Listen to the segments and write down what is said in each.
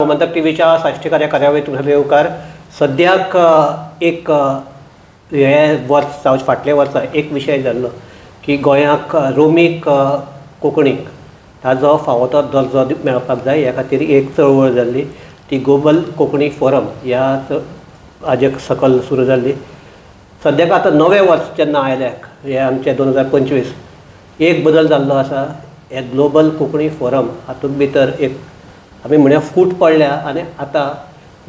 गोमंतक टीव्हीच्या साश्टीकार ह्या कार्यावळीत तुमचो येवकार. सद्याक एक हे वर्स जावं फाटले वर्सा एक विशय जाल्लो की गोंयाक रोमीक कोंकणीक ताजो फावो तो दर्जो मेळपाक जाय ह्या खातीर एक चळवळ जाल्ली ती ग्लोबल कोंकणी फोरम ह्या हाजे सकल सुरू जाल्ली. सद्याक आतां नवें वर्स जेन्ना आयलें हे आमचें 2025 एक बदल जाल्लो आसा. हे ग्लोबल कोंकणी फोरम हातूंत भितर एक आमी म्हणया फूट पडल्या आनी आतां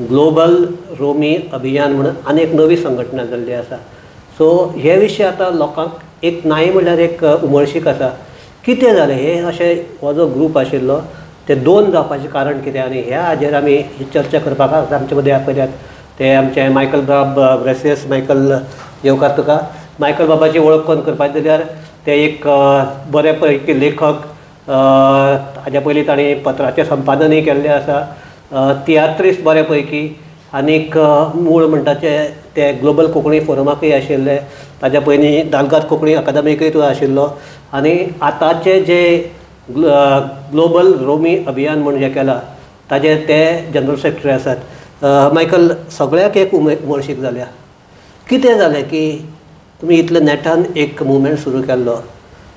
ग्लोबल रोमी अभियान म्हणून आनी एक नवी संघटना जाल्ली आसा. सो हे विशीं आतां लोकांक एक नाय म्हणल्यार एक उमळशीक आसा कितें जालें हे अशें हो जो ग्रूप आशिल्लो ते दोन जावपाचें कारण कितें आनी ह्या हाजेर आमी ही चर्चा करपाक आमचे मदीं आपयल्यात ते आमचे मायकल बाब ब्रेसियस. मायकल येवकार तुका. मायकल बाबाची वळख कोण करपाची जाल्यार ते एक बरे पैकी लेखक, हाज्या पयलीं तांणी पत्राचें संपादनूय केल्लें आसा, तियात्रीस्त बरे पैकी आनीक मूळ म्हणटा ते ग्लोबल कोंकणी फोरमाकूय आशिल्ले, ताज्या पयलीं दालगाद कोंकणी अकादमीकूय तूं आशिल्लो आनी आतांचे जे ग्लोबल रोमी अभियान म्हूण जें केलां ताजे ते जनरल सेक्रेटरी आसात. मायकल, सगळ्याक एक उमळशीक जाल्या कितें जालें की तुमी इतले नेटान एक मुवमेंट सुरू केल्लो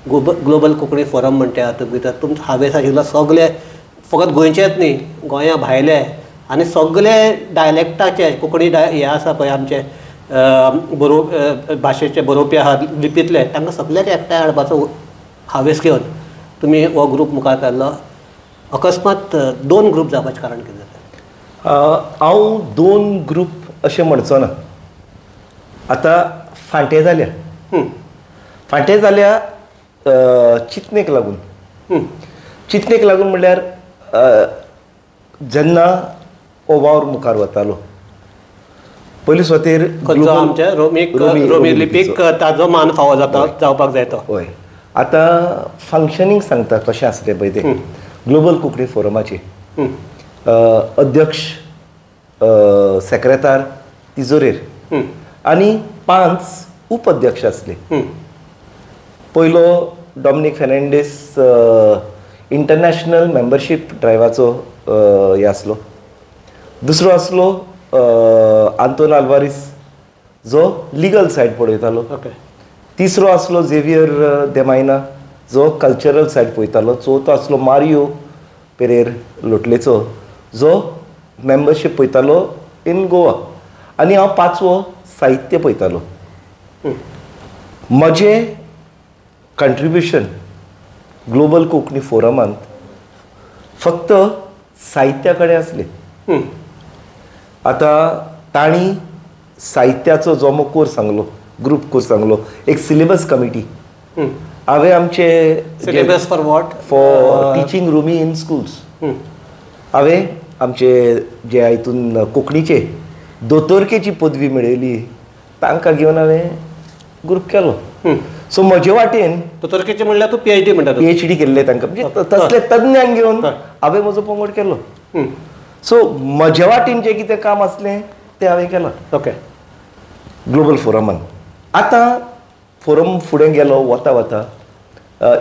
ग्लोबल कोंकणी फोरम म्हणटा हातूंत भितर तुमचो हावेस आशिल्लो सगळे फकत गोंयचेच न्ही गोंया भायले आनी सगळे डायलेक्टाचे कोंकणी हे आसा पळय आमचे भाशेचे बरोवपी आहात लिपींतले तांकां सगळ्याक एकठांय हाडपाचो हावेस घेवन तुमी हो ग्रूप मुखार काडलो. अकस्मात दोन ग्रूप जावपाचें कारण कितें जालें? हांव दोन ग्रूप अशें म्हणचो ना. आतां फांटे जाल्या, फांटे जाल्या चिंतनेक लागून. चिंतनेक लागून म्हणल्यार जेन्ना हो वावर मुखार वतालो पयली सुवातेर आमच्या रोमी लिपीक ताजो मान फावो जाता जावपाक जाय तो. हय, आतां फंक्शनींग सांगता कशें आसलें पळय तें. ग्लोबल कोंकणी फोरमाचे अध्यक्ष, सेक्रेतार, तिजोरेर आनी 5 उपअध्यक्ष आसले. पयलो डॉमिनीक फेर्नांडीस इंटरनॅशनल मेंबरशीप ड्रायव्हाचो हे आसलो. दुसरो आसलो आंतोन आल्वारीस जो लिगल सायड पळयतालो. तिसरो आसलो झेवियर देमायना जो कल्चरल सायड पळयतालो. चवथो आसलो मारियो पेरेर लोटलेचो जो मेंबरशीप पळयतालो इन गोवा आनी हांव पांचवो साहित्य पळयतालो. म्हजें कंट्रिब्युशन ग्लोबल कोंकणी फोरमांत फक्त साहित्या कडेन आसलें. आतां तांणी साहित्याचो जो मो कोर्स सांगलो, ग्रूप कोर्स सांगलो, एक सिलेबस कमिटी हांवें आमचे syllabus for what for teaching Romi in schools हांवें आमचे जे हितून कोंकणीचे दोतोरकेची पदवी मेळयली तांकां घेवन हांवें ग्रूप केलो. सो म्हजे वाटेन दोतोरकेचे म्हणल्यार तूं पीएचडी म्हणटा, पीएचडी केल्ले तांकां म्हणजे तसले तज्ञांक घेवन हांवें म्हजो पंगड केलो. सो म्हजे वाटेन जें कितें काम आसलें तें हांवें केलां. ओके, ग्लोबल फोरमान. आतां फोरम फुडें गेलो वता वता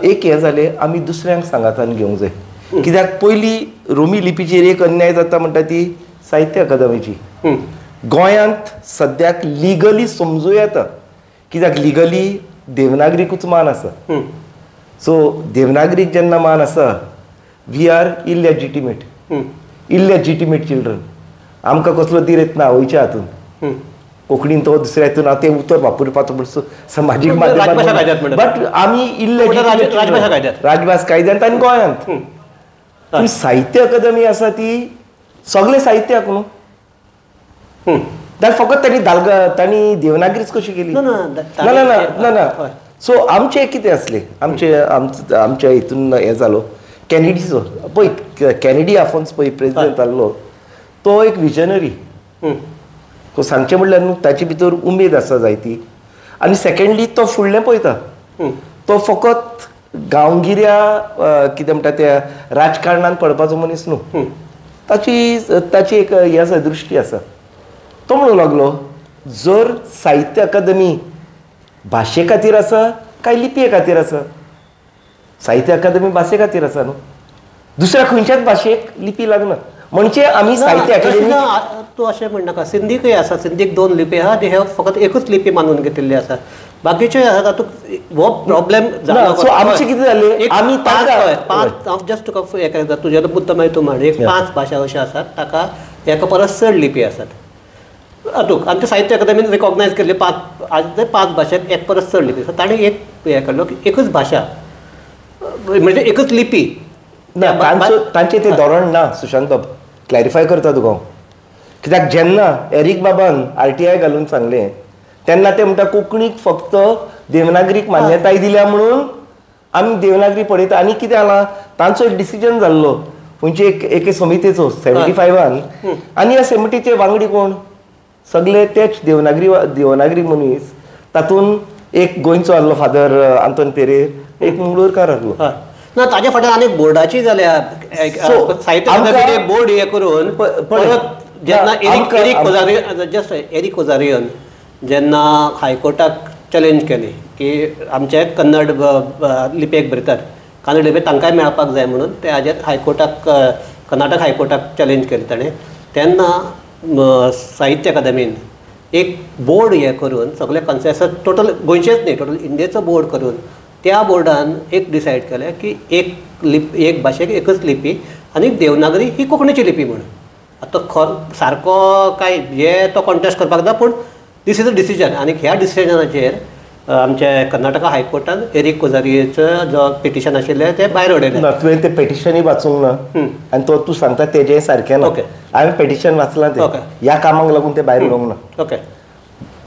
एक हें जालें आमी दुसऱ्यांक सांगातान घेवंक जाय. कित्याक पयलीं रोमी लिपीचेर एक अन्याय जाता म्हणटा ती साहित्य अकादमीची. गोंयांत सद्याक लिगली समजूं येता कित्याक लिगली देवनागरीकूच मान आसा. सो देवनागरीक जेन्ना मान आसा we are illegitimate, illegitimate children. आमकां कसलो धीर येतना आवयच्या हातून कोंकणीन तो दुसऱ्या हितून हांव तें उतर वापरपाचो समाजीक माध्यमांत, बट आमी इलेजिटिमेट राजभास कायद्यांत आनी गोंयांत. पूण साहित्य अकादमी आसा ती सगळें साहित्याक न्हू, फकत तांणी दालगा तांणी देवनागरीच कशी केली ना ना ना ना. सो आमचें कितें आसलें आमचे आमच्या हितून हें जालो कॅनेडीचो पळय कॅनेडी आफोन्स पळय प्रेजिडेंट जाल्लो तो एक विजनरी. तो सांगचें म्हणल्यार न्हू ताचे भितर उमेद आसा जायती आनी सेकेंडली तो फुडलें पळयता. तो फकत गांवगिऱ्या कितें म्हणटा त्या राजकारणान पडपाचो मनीस न्हू, ताची ताची एक हें आसा दृश्टी आसा. तो म्हणूंक लागलो जर साहित्य अकादमी भाशे खातीर आसा काय लिपये खातीर आसा? साहित्य अकादमी भाशे खातीर आसा न्हू, दुसऱ्या खंयच्याच भाशेक लिपी लागना. म्हणजे आमी साहित्य अकादेमी तूं अशें म्हणनाका. सिंधीकय आसा, सिंधीक 2 लिपी आहा, ते फकत एकूच लिपी मानून घेतिल्ली आसा. बाकीचे आसा तातूंत हो प्रॉब्लेम जालो. सो आमचें कितें जालें, आमी पांच, हांव जस्ट तुका एक तुज्या मुद्दो मागीर तूं म्हण, एक 5 भाशा अश्यो आसात ताका एका परस चड लिपी आसात हातूंत. आनी ते साहित्य अकादेमीन रिकॉग्नायज केल्ले 5 भाशेक एक परस चड लिपी आसा. ताणें एक हें काडलो की एकूच भाशा म्हणजे एकूच लिपी ना. तांचें तें धोरण ना. सुशांत बाब क्लॅरिफाय करता तुका हांव, कित्याक जेन्ना एरीक बाबान RTI घालून सांगलें तेन्ना ते म्हणटा कोंकणीक फक्त देवनागरीक मान्यताय दिल्या म्हणून आमी देवनागरी पळयता. आनी कितें जालां, तांचो एक डिसिजन जाल्लो खंयचे एके समितीचो 75 आनी ह्या समितीचे वांगडी कोण सगळे तेच देवनागरी मनीस. तातूंत एक गोंयचो आहलो फादर आंतोन पेरेर, एक मंगळूरकार आहलो. ना ताज्या फाटल्यान आनी बोर्डाची जाल्या साहित्य अकादेमीन बोर्ड हे करून परत जेन्ना जस्ट एरिक कोजारियन जेन्ना हायकोर्टाक चॅलेंज केली की आमचे कन्नड लिपयेक बरयतात, कन्नड लिपयेक तांकांय मेळपाक जाय म्हणून ते हाजेर हायकोर्टाक, कर्नाटक हायकोर्टाक चॅलेंज केली ताणें. तेन्ना साहित्य अकादेमीन एक बोर्ड हे करून सगळे कन्सेसस टोटल गोंयचेच न्ही टोटल इंडियेचो बोर्ड करून त्या बोर्डान एक डिसायड केलें की एक लिपी, एक भाशेक एकच लिपी आनी देवनागरी ही कोंकणीची लिपी म्हणून. आतां खर सारको काय हे तो कॉन्टेस्ट करपाक ना, पूण this is a decision. आनी ह्या डिसिजनाचेर आमच्या कर्नाटका हायकोर्टान एरिक कोजारियेचो जो पिटिशन आशिल्लें तें भायर उडयलें. ना, तुवें तें पिटिशनूय वाचूंक ना आनी तो तूं सांगता तेजें सारकें ना. हांवें पिटिशन वाचलां तें, ह्या कामाक लागून तें भायर उडोवंक ना. ओके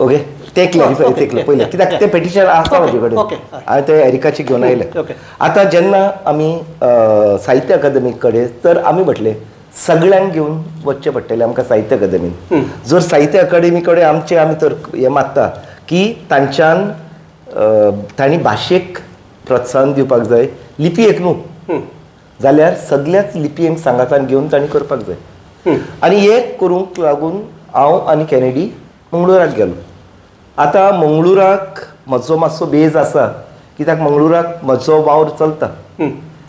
ओके तें क्लॅरिफाय तें पयलें, कित्याक तें पिटिशन आसा म्हजे कडेन, हांवें तें एरिकाचें घेवन आयलें. आतां जेन्ना आमी साहित्य अकादेमी कडेन तर आमी म्हटलें सगळ्यांक घेवन वचचें पडटलें आमकां साहित्य अकादेमीन. जर साहित्य अकादेमी कडेन आमचें आमी तर हें मागता की तांच्यान तांणी भाशेक प्रोत्साहन दिवपाक जाय, लिपयेक न्हू जाल्यार सगळ्याच लिपयेंक सांगातान घेवन तांणी करपाक जाय. आनी हें करूंक लागून हांव आनी कॅनेडी मंगळुराक गेलो. आतां मंगळुराक म्हजो मातसो बेज आसा, कित्याक मंगळुराक म्हजो वावर चलता.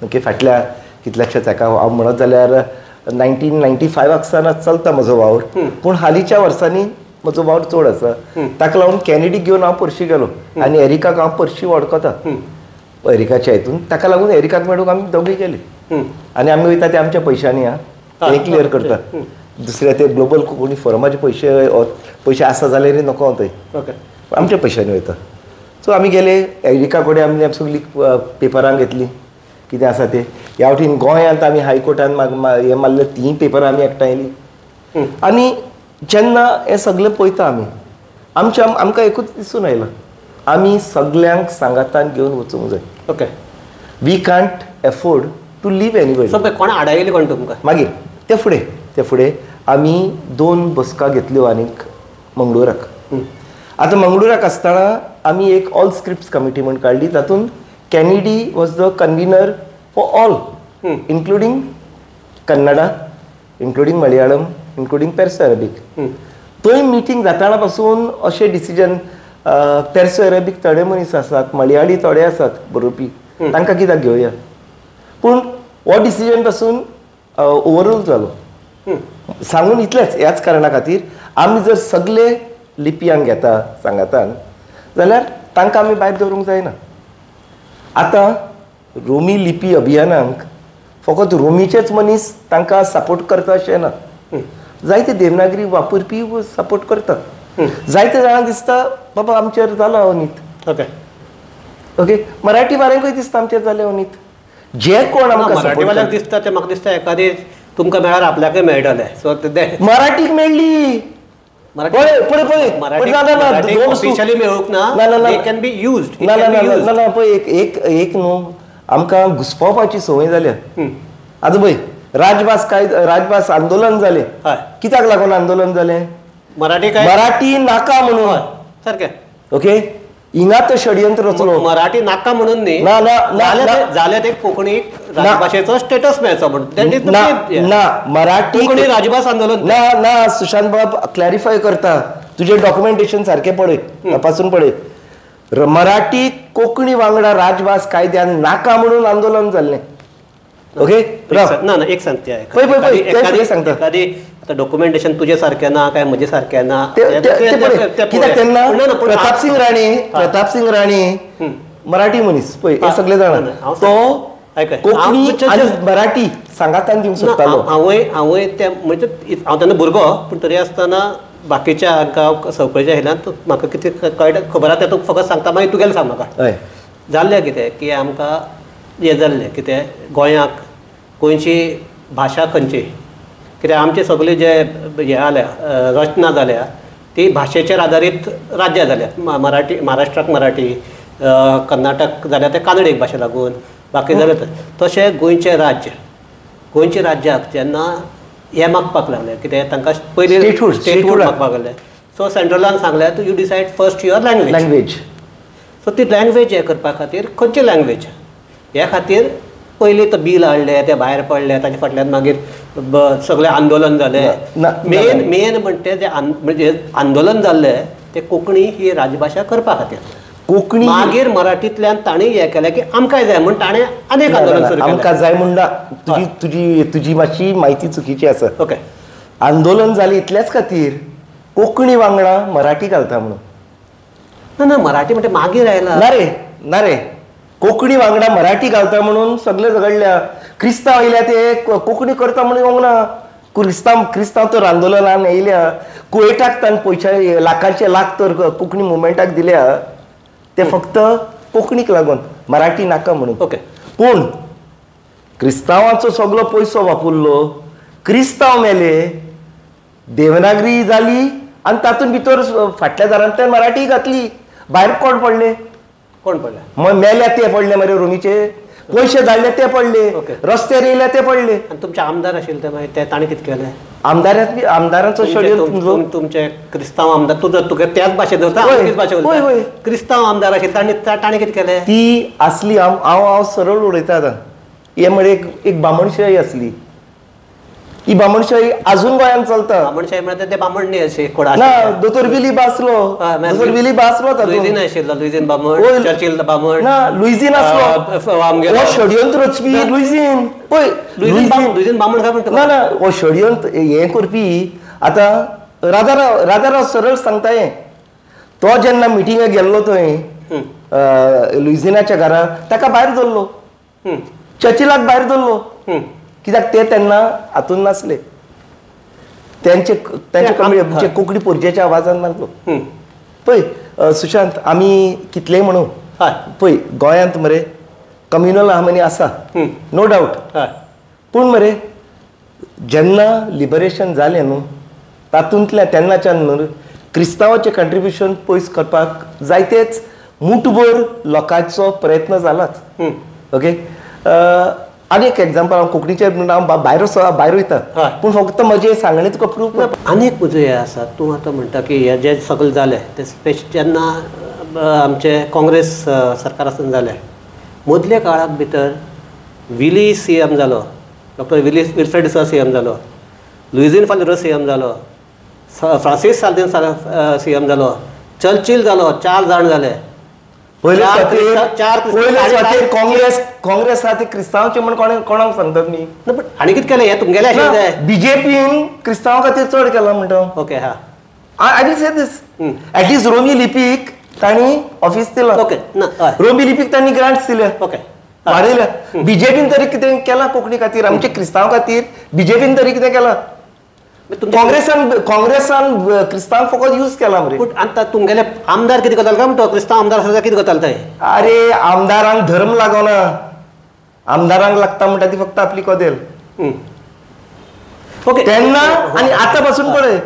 ओके, फाटल्या कितल्याशाच हाका हांव म्हणत जाल्यार 1995 सावन चलता म्हजो वावर, पूण हालींच्या वर्सांनी म्हजो वावर चड आसा. ताका लागून कॅनेडी घेवन हांव पर्शी गेलो आनी एरिकाक हांव पर्शी वळखता एरिकाच्या हितून. ताका लागून एरिकाक मेळूंक आमी दोगूय गेली आनी आमी वयता ते आमच्या पयशांनी. आं, तें क्लियर करता. दुसऱ्या ते ग्लोबल कोंकणी फोरमाचे पयशे पयशे आसा जाल्यार नको हांव थंय, आमच्या पयशांनी वयता. सो आमी गेले एरिका कडेन, आमी सगळीं पेपरां घेतलीं कितें आसा तें. ह्या वटेन गोंयांत आमी हायकोर्टान हें मारलें, तीं पेपरां आमी एकठांयलीं. आनी जेन्ना हें सगळें पळयता आमी, आमच्या आमकां एकूच दिसून आयलां, आमी सगल्यांक सांगातान घेवन वचूंक जाय. Okay, we can't afford to leave anybody. So कोण आडायले कोण तुमकां? मागीर ते फुडें ते फुडें आमी 2 बसका घेतल्यो आनीक मंगळुराक. आतां मंगळुराक आसतना आमी एक ऑल स्क्रिप्ट्स कमिटी म्हूण काडली, तातूंत Kennedy was the convener for all, including Kannada, including Malayalam, including Perso Arabic. थंय मिटींग जाताना पासून अशें डिसिजन, पेर्सो अरेबीक थोडे मनीस आसात, मलयाळी थोडे आसात बरोवपी, तांकां कित्याक घेवया. पूण हो डिसिजन पासून ओवरऑल जालो. सांगून इतलेंच, ह्याच कारणा खातीर आमी जर सगळे लिपयांक घेता सांगातान जाल्यार तांकां आमी भायर दवरूंक जायना. आतां रोमी लिपी अभियानाक फकत रोमीचेच मनीस तांकां सपोर्ट करता अशें ना, जायते देवनागरी वापरपी सपोर्ट करता. जायते जाणांक दिसता बाबा आमचेर जाला अनीत. ओके ओके, मराठी वाऱ्यांकूय दिसता आमचेर जालें अनीत. जे कोण आमकां मराठीवाल्यांक दिसता ते म्हाका दिसता एखादी तुमकां मेळ्ळ्यार आपल्याकय मेळटलें. सो मराठीक मेळ्ळी, ऑफिशियली मेळूंक ना, they can be used. ना ना ना, पळय एक एक न्हू आमकां घुसपावपाची संवय जाल्या. आतां पळय राजभास काय राजभास आंदोलन जालें, कित्याक लागून आंदोलन जालें? मराठी काय मराठी नाका म्हणून. सारकें. ओके, हिंगा तो षडयंत्र रचलो, मराठी नाका म्हणून न्ही, ना ना जाल्यार ते कोंकणी राजभाशेचो स्टेटस मेळचो म्हणून. ना मराठी कोंकणी राजभास आंदोलन ना ना. सुशांत बाब क्लॅरिफाय करता, तुजें डॉक्युमेंटेशन सारकें पळय, तपासून पळय. मराठी कोंकणी वांगडा राजभास कायद्यान नाका म्हणून आंदोलन जाल्लें. ओके ना ना एक सांगते सांगता एखादी आतां डॉक्युमेंटेशन तुजे सारकें ना काय म्हजे सारकें ना कित्याक तेन्ना प्रतापसिंग राणे मराठी मनीस पळय हे सगळे जाणा तो कोंकणी आनी मराठी सांगातान दिवंक सोदतालो. हांवूय ते म्हणजे हांव तेन्ना भुरगो पूण तरी आसतना बाकीच्या हांकां संवकळीच्या हेल्यान म्हाका कितें कळटा खबर आसा तें तूं फकत सांगता मागीर तुगेलें सांग म्हाका. हय जाल्लें कितें की आमकां हें जाल्लें कितें गोंयाक गोंयची भाशा खंयची कित्याक आमचे सगळे जे हे जाल्या रचना जाल्या ती भाशेचेर आदारीत राज्यां जाल्यात. मराठी महाराष्ट्राक मराठी, कर्नाटक जाल्यार ते कानडी एक भाशे लागून बाकी जालें. तशें गोंयचें राज्य गोंयच्या राज्याक जेन्ना हें मागपाक लागलें कितें तांकां पयलीं स्टेटहूड मागपाक लागलें. सो सेंट्रलान सांगलें you decide first your language. So ती लँग्वेज हें करपा खातीर खंयची लँग्वेज हे खातीर पयलीं तो बील हाडलें तें भायर पडलें ताचे फाटल्यान मागीर सगळें आंदोलन जालें. मेन मेन म्हणटा तें म्हणजे आंदोलन जाल्लें तें कोंकणी ही राजभाशा करपा खातीर. कोंकणी मागीर मराठींतल्यान ताणें हें केलें की आमकां जाय म्हूण ताणें आनीक आंदोलन सुरू केलें. आमकां जाय म्हूण ना, तुजी तुजी तुजी मातशी म्हायती चुकीची आसा. ओके आंदोलन जालें इतल्याच खातीर कोंकणी वांगडा मराठी घालता म्हणून. ना ना मराठी म्हणजे मागीर आयला. ना रे ना रे कोंकणी वांगडा मराठी घालता म्हणून सगळे झगडल्या. क्रिस्तांव येयल्या ते कोंकणी करता म्हणून येवंक ना. क्रिस्तांव क्रिस्तांव तर आंदोलनान येयल्या कुवेटाक ताणें पयशे लाखांचे लाख तर कोंकणी मुवमेंटाक दिल्या ते फक्त कोंकणीक लागून मराठी नाका म्हणून. ओके पूण क्रिस्तांवाचो सगळो पयसो वापरलो, क्रिस्तांव मेले, देवनागरी जाली आनी तातूंत भितर फाटल्या दारांतल्यान मराठी घातली. भायर कोण पडले? कोण पडले? मेल्या ते पडले मरे रोमीचे, पयशे धाडले ते पडले, रस्त्यार येयले ते पडले. आनी तुमचे आमदार आशिल्ले ते मागीर ते ताणें कितें केलें? आमदारांचो षडयंत्र तुमचे क्रिस्तांव आमदार तूं जर तुका त्याच भाशेन धरता तीच भाशा उलयता. क्रिस्तांव आमदार आशिल्ले ताणें ताणें कितें केलें? ती आसली हांव हांव सरळ उलयता आतां हें म्हळ्यार एक बामणशाही आसली. ही बामणशाही अजून गोंयांत चलता. बामणशाही म्हळ्यार ते बामण न्ही अशे कोण ना दोतोर विली बासलो, दोतोर विली बासलो लुईझीन आशिल्लो, लुईझीन बामण, चर्चिल बामण ना लुईझीन आसलो. हो षडयंत्र रचपी लुईझीन. पळय लुईझीन बामण काय म्हणटा? ना ना हो षडयंत्र हें करपी आतां राजाराव राजाराव सरळ सांगता हें. तो जेन्ना मिटिंगेक गेल्लो थंय लुईझिनाच्या घरा ताका भायर धरलो, चर्चिलाक भायर धरलो कित्याक ते तेन्ना हातून नासले. तेंचे तेंचे कोंकणी पोरजेच्या आवाजान मारलो. पळय सुशांत आमी कितलेय म्हणू पळय गोंयांत मरे कम्युनल हार्मनी आसा नो डावट, पूण मरे जेन्ना लिबरेशन जालें न्हू तातूंतल्या तेन्नाच्यान न्हू क्रिस्तांवाचें कंट्रिब्युशन पयस करपाक जायतेच मुठभर लोकांचो प्रयत्न जालाच. ओके आनी एक एग्जाम्पल हांव कोंकणीचेर हांव भायर भायर वयता पूण फक्त म्हजें सांगणें तुका प्रूफ. आनी एक म्हजो हें आसा तूं आतां म्हणटा की हें जें सगळें जालें तें स्पेशल जेन्ना आमचें काँग्रेस सरकार आसतना जालें मदल्या काळाक भितर विली सी एम जालो, doctor Willie Wilfred D'Souza C M जालो, लुईझीन फालेरो सी एम जालो, फ्रांसीस साल्दीन सी एम जालो, चर्चिल जालो, 4 जाण जाले. पयले काँग्रेस काँग्रेस आहा ते क्रिस्तांवचे म्हण कोणाक सांगतात न्ही. पण आनी कितें केलें हें तुमगेलें आशिल्लें? बीजेपीन क्रिस्तांवा खातीर चड केलां म्हणटा. ओके हा I will say this at least रोमी लिपीक तांणी ऑफिस दिलां. ओके ना रोमी लिपीक तांणी ग्रांट्स दिले. ओके वाडयल्या. बीजेपीन तरी कितें केलां कोंकणी खातीर, आमचे क्रिस्तांव खातीर बीजेपीन तरी कितें केलां? काँग्रेसान काँग्रेसान क्रिस्तांव फकत यूज केला मरे. पूण आतां तुमगेले आमदार कितें करताले काय म्हणटा? क्रिस्तांव आमदार आसा कितें करताले ते? अरे आमदारांक धर्म लागना, आमदारांक लागता म्हणटा ती फक्त आपली कदेल. ओके तेन्ना आनी आतां पासून पळय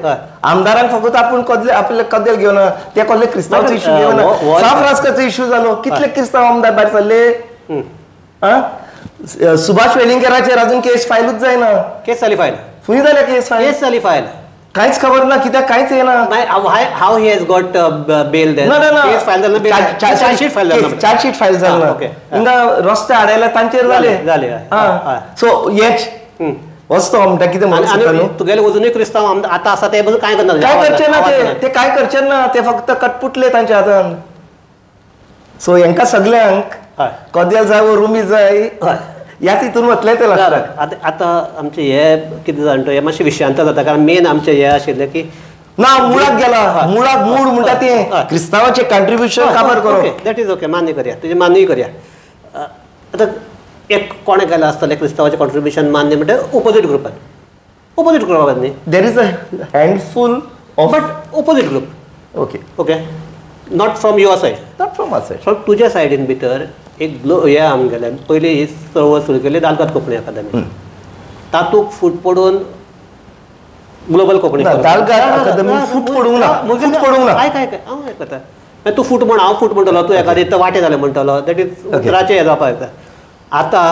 आमदारांक फकत आपूण कदले आपले कदेल घेवना, ते कसले क्रिस्तांवचो इश्यू घेवना. सां फ्रांसिस्काचो इश्यू जालो, कितले क्रिस्तांव आमदार भायर सरले. आं सुभाष वेलिंगकराचेर अजून केस फायलूच जायना. केस जाली फायल? फुडें जाल्या केस फायल? केस जाली फायल, कांयच खबर ना कित्याक कांयच येना. How he has got bail then? ना ना ना केस फायल जाली, चार्जशीट फायल जाली, चार्जशीट फायल जाली. ओके हिंगा रस्ते आडायला तांचेर जाले जाले. सो हेच वस्तू म्हणटा कितें म्हणून तुगेले अजुनूय क्रिस्तांव आतां आसा ते काय करना? काय करचे ना ते काय करचे ना ते फक्त कटपुटले तांच्या हातान. सो हेंकां सगल्यांक कदेल जाय वो रुमी जाय ह्याच हितून वतले ते लास्टाक. आतां आतां आमचें हे कितें जाण हें मातशें विशयांतर जाता, कारण मेन आमचें हें आशिल्लें की ना मुळाक गेला, मुळाक मूळ म्हणटा तें क्रिस्तांवाचें कॉन्ट्रिब्युशन काबार करप. That is okay, मान्य करया, तुजें मान्यूय करया. आतां एक कोणें केलां आसतलें क्रिस्तांवाचें कॉन्ट्रिब्युशन मान्य म्हणटा ओपोजीट ग्रुपान, ओपोजीट ग्रुपान न्ही, there is a handful of but opposite group. Okay okay, not from your side, not from our side. From तुज्या सायडीन भितर एक ग्लो हे आमगेले पयलीं ही चळवळ सुरू केली दालगाद कोंकणी अकादमी, तातूंत फूट पडून ग्लोबल कोंकणी दालगाद अकादमी फूट पडूंक ना, फूट पडूंक ना. आयक आयक हांव आयकता, मागीर तूं फूट म्हण हांव फूट म्हणटलो, तूं एखादी वांटे जालें म्हणटलो, that is उतराचें हें जावपाक जाता. आतां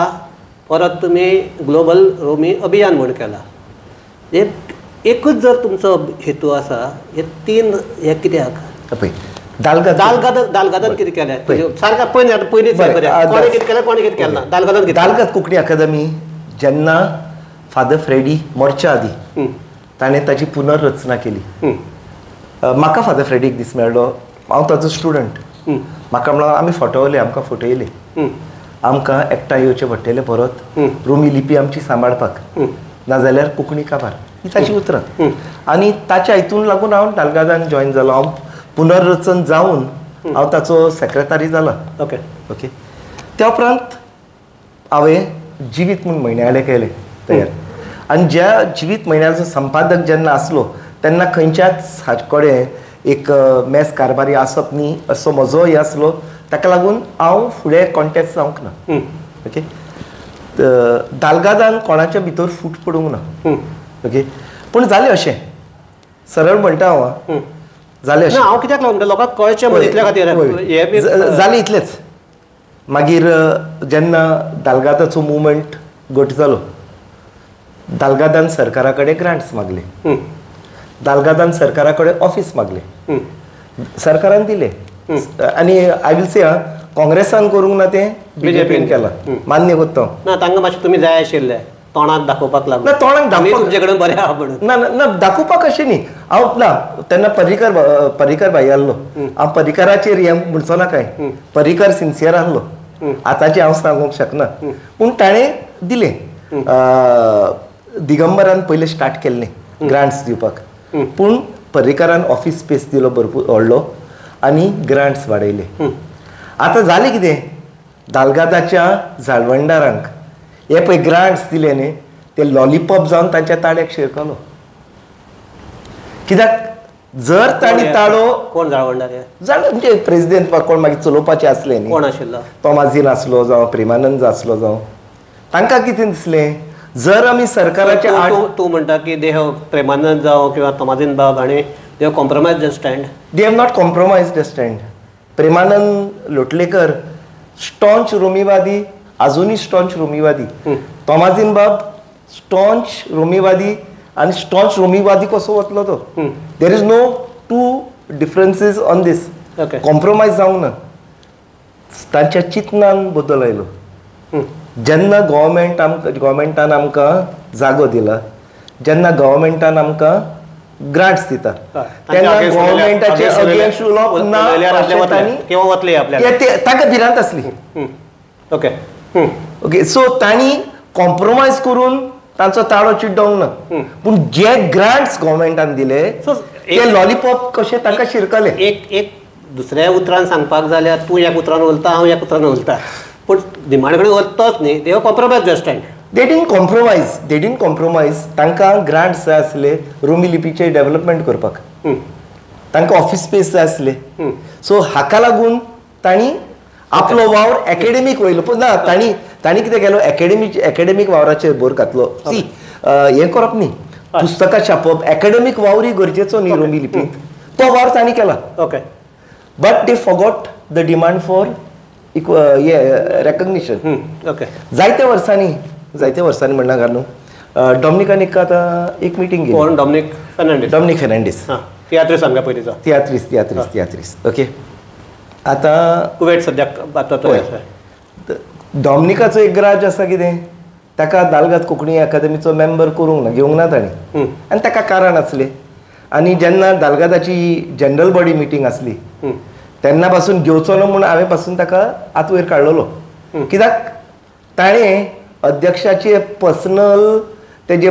परत तुमी ग्लोबल रोमी अभियान म्हूण केलां, एकूच जर तुमचो हेतू आसा, हे तीन हे कित्याक? पळय दालगाद दालगादान कितें केलें सारकें पयलीं, आतां पयलींच कोणें कितें केलें कोणें कितें केलें ना. दालगादान कितें? दालगाद कोंकणी अकादमी जेन्ना फादर फ्रेडी मरच्या आदीं ताणें ताची पुनर्रचना केली. म्हाका फादर फ्रेडी एक दीस मेळ्ळो, हांव ताचो स्टुडंट. म्हाका म्हणलो आमी फटवले, आमकां फटयले, आमकां एकठांय येवचें पडटलें परत रोमी लिपी आमची सांबाळपाक, नाजाल्यार कोंकणी काबार. ही ताची उतरां. आनी ताच्या हितून लागून हांव दालगादान जॉयन जालो. हांव पुनर्रचन जावन हांव ताचो सेक्रेटरी जाला. ओके ओके त्या उपरांत हांवें जिवीत म्हूण म्हयन्याळें केलें तयार. आनी ज्या जिवीत म्हयन्याचो संपादक जेन्ना आसलो तेन्ना खंयच्याच हाचे कडेन एक मेस कारभारी आसप न्ही असो म्हजो हे आसलो, ताका लागून हांव फुडें कॉन्टेस्ट जावंक ना. ओके, दालगादान कोणाच्या भितर फूट पडूंक ना. ओके, पूण जालें अशें, सरळ म्हणटा हांव, जालें अशें. हांव कित्याक लागून लोकांक कळचें म्हूण इतल्या खातीर जालें इतलेंच. मागीर जेन्ना दालगादाचो मुवमेंट घट जालो, दालगादान सरकारा कडेन ग्रांट्स मागले, दालगादान सरकारा कडेन ऑफीस मागले, सरकारान दिले. आनी I will say काँग्रेसान करूंक ना तें बीजेपीन केलां, मान्य करता ना. तांकां मातशें तुमी जाय आशिल्लें तोंडाक दाखोवपाक लागून. ना तोंडाक दाखोवपाक तुमचे कडेन बरें आहा म्हणून ना ना दाखोवपाक अशें न्ही. हांव ना तेन्ना पर्रीकर भाई आहलो, हांव पर्रीकराचेर हें म्हणचो ना कांय, पर्रीकर सिन्सियर आहलो, आतांचें हांव सांगूंक शकना. पूण ताणें दिलें, दिगंबरान पयलें स्टार्ट केल्लें ग्रांट्स दिवपाक, पूण पर्रीकरान ऑफीस स्पेस दिलो भरपूर व्हडलो आनी ग्रांट्स वाडयले. आतां जालें कितें, दालगादाच्या जाळवणदारांक हे पळय ग्रांट्स दिले न्ही, ते लॉलीपॉप जावन तांच्या ताळ्याक शिरकलो. कित्याक जर तांणी ताळो कोण जाळवणदार जाण म्हणजे प्रेजिडेंट वा कोण मागीर चलोवपाचे आसले न्ही, कोण आशिल्लो, तोमाझीन आसलो जावं प्रेमानंद आसलो जावं, तांकां कितें दिसलें जर आमी सरकाराचे आड तूं म्हणटा की they have Premanand जावं किंवा तोमाझीन बाब हांणी they have compromise the stand. They have not compromise the stand. Premanand Lotlikar staunch रोमीवादी, अजूनही स्टॉन्च रोमीवादी, तोमाझीन बाब स्टॉन्च रोमीवादी आनी स्टॉन्च रोमीवादी कसो वतलो तो. There is no two differences on this. Compromise जावंक ना, तांच्या चिंतनान बदल आयलो. जेन्ना गव्हर्मेंट आमकां गव्हर्मेंटान आमकां जागो दिला, जेन्ना गव्हर्मेंटान आमकां ग्रांट्स दिता, तेन्ना गव्हर्मेंटाचे अगेन्स्ट उलोवप ना, तांकां भिरांत आसली. ओके ओके, सो तांणी कॉम्प्रोमायज करून तांचो ताळो चिड्डोवंक ना, पूण जे ग्रांट्स गव्हर्मेंटान दिले ते लॉलीपॉप कशे तांकां शिरकले. एक एक दुसऱ्या उतरान सांगपाक जाल्यार तूं एक उतरान उलयता, हांव एक उतरान उलयता, पूण निमाणे कडेन वतलोच न्ही. They compromise the stand. They didn't compromise, they didn't compromise. तांकां ग्रांट्स जाय आसले रोमी लिपीचें डेव्हलपमेंट करपाक, तांकां ऑफीस स्पेस जाय आसले. सो हाका लागून तांणी आपलो वावर एकेडमीक वयलो. पूण ना तांणी तांणी कितें केलो, एकेडमीक वावराचेर भर घातलो. सी हें करप न्ही, पुस्तकां छापप, एकेडमीक वावरूय गरजेचो न्ही रोमी लिपींत, तो वावर तांणी केला. Okay, but they forgot the demand for recognition. Okay, जायते वर्सांनी म्हणना न्हू, डॉमनिकान एक आतां एक मिटींग केली. कोण? डॉमनिक फेर्नांडीस. डॉमनिक फेर्नांडीस, तियात्रीस आमकां पयलींचो. तियात्रीस तियात्रीस तियात्रीस. ओके, आतां कुवेट सद्याक आतां डॉमनिकाचो एक ग्राज आसा कितें, ताका दालगाद कोंकणी अकादमीचो मेंबर करूंक ना, घेवंक ना ताणें, आनी ताका कारण आसलें. आनी जेन्ना दालगादाची जनरल बॉडी मिटींग आसली तेन्ना पासून घेवचो न्हू म्हूण हांवें पासून ताका आत वयर काडलेलो. कित्याक ताणें अध्यक्षाचे पर्सनल तेजे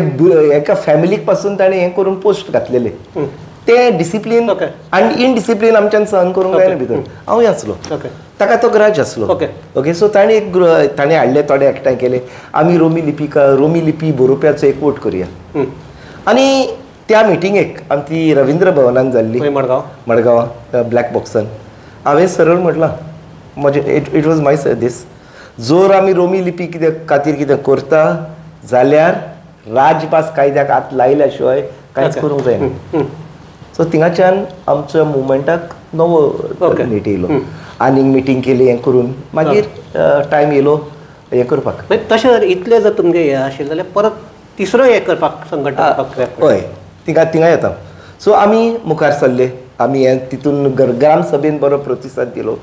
एका फॅमिलीक पासून ताणें हें करून पोस्ट घातलेले ते डिसिप्लीन आनी इनडिसिप्लीन आमच्यान सहन करूंक जायना भितर. हांवूय आसलो, ताका तो ग्राज आसलो. ओके, सो ताणें एक ताणें हाडले थोडे एकठांय केले, आमी रोमी लिपी रोमी लिपी बरोवप्याचो एकवट करुया. आनी त्या मिटिंगेक आमची रविंद्र भवनान जाल्ली मडगांव, मडगांवां ब्लॅक बॉक्सान, हांवें सरळ म्हटलां म्हजें it was my दीस, जर आमी रोमी लिपी कितें खातीर कितें करता जाल्यार राजभास कायद्याक हात लायल्या शिवाय कांयच करूंक जायना. सो थिंगाच्यान आमच्या मुवमेंटाक नवो नेट येयलो, आनीक मिटींग केली हें करून मागीर टायम येयलो हें करपाक. तशें जर इतलें जर तुमगें हें आशिल्लें जाल्यार परत तिसरो हें करपाक संघटना करपाक. हय, थिंगा थिंगा येता. सो आमी मुखार सरले, आमी हें तितून ग्रामसभेन बरो प्रतिसाद दिलो.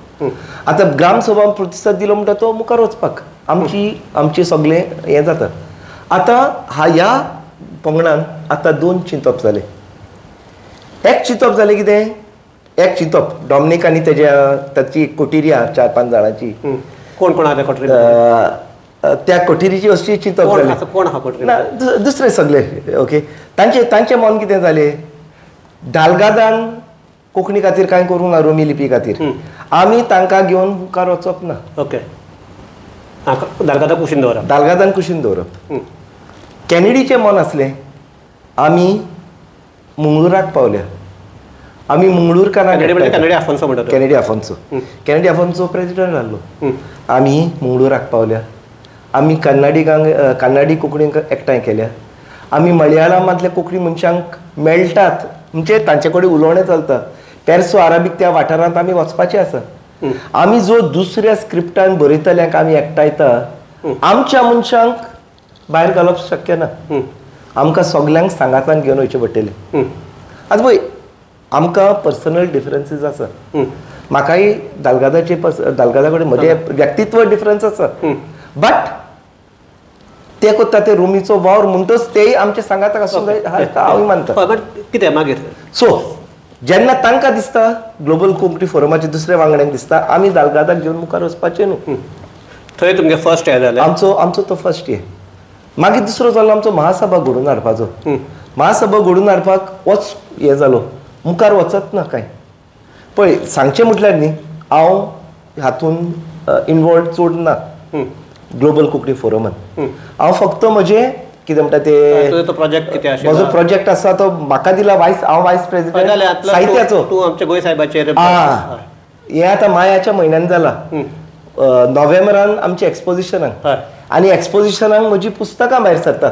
आतां ग्रामसभा प्रतिसाद दिलो म्हणटा तो मुखार वचपाक आमची आमचें सगळें हें जाता. आतां ह्या पंगडान आतां दोन चिंतप जालें. एक चिंतप जालें कितें, एक चिंतप डॉमनीक आनी तेज्या ताची एक कोटेरी आहा 4-5 जाणांची, कोण कोण आहा कोटेरी, त्या कोटेरीची अशी चिंतप जालें. कोण आहा कोटेरी ना दुसरे सगळे. ओके, तांचे तांचें मन कितें जालें, दालगादान कोंकणी खातीर कांय करूंक ना, रोमी लिपी खातीर आमी तांकां घेवन मुखार वचप ना. ओके, दालगादा कुशीन दवरप, दालगादान कुशीन दवरप. कॅनेडीचें मन आसलें आमी मंगळुराक पावल्या, आमी मंगळूरकारांक, कॅनेडी आफोन्सो म्हणटा, Kennedy Afonso, Kennedy Afonso president आहलो. आमी मंगळुराक पावल्या, आमी कन्नाडिगांक कन्नाडी कोंकणीक एकठांय केल्या, आमी मलयाळमांतल्या कोंकणी मनशांक मेळटात म्हणजे तांचे कडेन उलोवणें चलता. पेर्सो आराबीक त्या वाठारांत आमी वचपाचें आसा. आमी जो दुसऱ्या स्क्रिप्टान बरयतल्यांक आमी एकठांयता, आमच्या मनशांक भायर घालप शक्य ना. आमकां सगल्यांक सांगातान घेवन वयचें पडटलें. आतां पळय आमकां पर्सनल डिफरन्सीस आसा, म्हाकाय दालगादाचे दालगादा कडेन म्हजें व्यक्तित्व डिफरन्स आसा, बट ते करता ते रोमीचो वावर म्हणटच तेय आमचे सांगाताक आसूंक जाय हांवूय मानता. कितें मागीर सो जेन्ना तांकां दिसता ग्लोबल कोंकणी फोरमाचे दुसऱ्या वांगड्यांक दिसता आमी दालगादाक घेवन मुखार वचपाचें न्हू, थंय तुमगे फर्स्ट हें जालें आमचो आमचो तो फर्स्ट हे. मागीर दुसरो जालो आमचो महासभा घडोवन हाडपाचो. महासभा घडोवन हाडपाक वच हें जालो, मुखार वचत ना कांय. पळय सांगचें म्हटल्यार न्ही हांव हातून इनवॉल्व चड ना ग्लोबल कोंकणी फोरमान. हांव फक्त म्हजें कितें म्हणटा ते प्रोजेक्ट कितें आशिल्लो म्हजो प्रोजेक्ट आसा तो म्हाका दिला वायस, हांव वायस प्रेसिडेंट साहित्याचो. तूं आमच्या गोंय साहेबाचेर हें आतां मायाच्या म्हयन्यान जाला, नोव्हेंबरान आमच्या एक्सपोजिशनाक, आनी एक्सपोजिशनाक म्हजी पुस्तकां भायर सरता,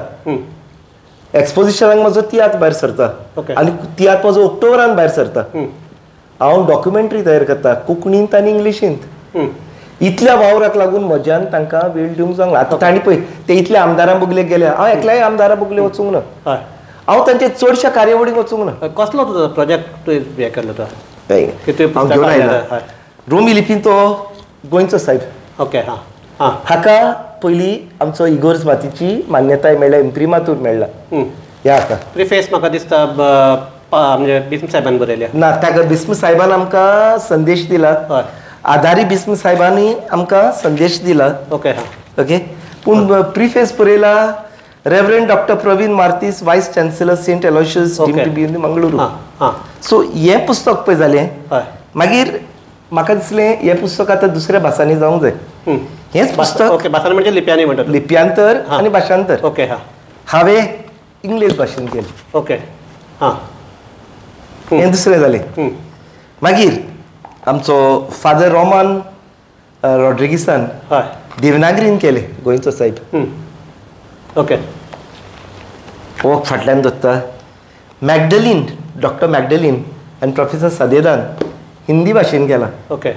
एक्सपोजिशनाक म्हजो तियात्र भायर सरता, आनी तियात्र म्हजो ऑक्टोबरान भायर सरता. हांव डॉक्युमेंट्री तयार करता कोंकणींत आनी इंग्लिशींत. इतल्या वावराक लागून म्हज्यान तांकां वेळ दिवंक जावंक ना. आतां तांणी पळय ते इतल्या आमदारां बगलेक गेले, हांव एकल्याय आमदारा बगले वचूंक ना, हांव तांचे चडश्या कार्यावळीक वचूंक ना. कसलो तुजो प्रोजेक्ट तुवें हें केल्लो तो? हांव घेवन आयला रोमी लिपीन तो गोंयचो साहेब. ओके, हां हां, हाका पयलीं आमचो इगोर्ज मातीची मान्यताय मेळ्ळ्या, इम्प्रिमातूर मेळ्ळा. ह्या आतां प्रिफेस म्हाका दिसता म्हणजे बिस्म साहेबान बरयल्या ना, ताका बिस्म साहेबान आमकां संदेश दिला, आदारी बिस्म साहेबांनी आमकां संदेश दिला. ओके, हां, ओके. पूण प्रिफेस बरयला reverend doctor Praveen Martis, vice chancellor Saint Aloysius deemed Mangaluru. So हें पुस्तक पळय जालें. मागीर म्हाका दिसलें हें पुस्तक आतां दुसऱ्या भासांनी जावंक जाय. हेंच पुस्तक भासांनी म्हणजे लिप्यांनी म्हणटात, लिप्यांतर आनी भाशांतर. ओके, हां, हांवें इंग्लीश भाशेन केलें. ओके, हां, हें दुसरें जालें. मागीर आमचो फादर रोमान रॉड्रिगीसान देवनागरीन केलें, गोंयचो साहेब. ओके, वक फाटल्यान दवरता. मॅगडलीन, डॉक्टर मॅगडलीन आनी प्रोफेसर सदेदान हिंदी भाशेन केला. ओके,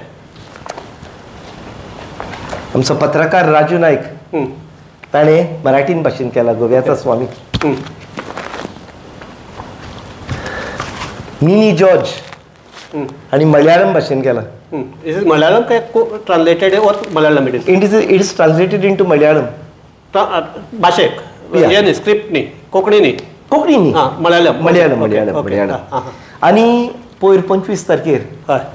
आमचो पत्रकार राजू नायक ताणें मराठीन भाशेन केला, गोव्याचा स्वामी. मिनी जॉर्ज आनी मलयाळम भाशेन केला. मलयाळम काय translated or Malayalam? It is it is translated into Malayalam भाशेक, हें स्क्रिप्ट न्ही, कोंकणी न्ही, कोंकणी न्ही, मलयाळम, मलयाळम, मलयाळम, मलयाळम. आनी पयर 25 तारखेर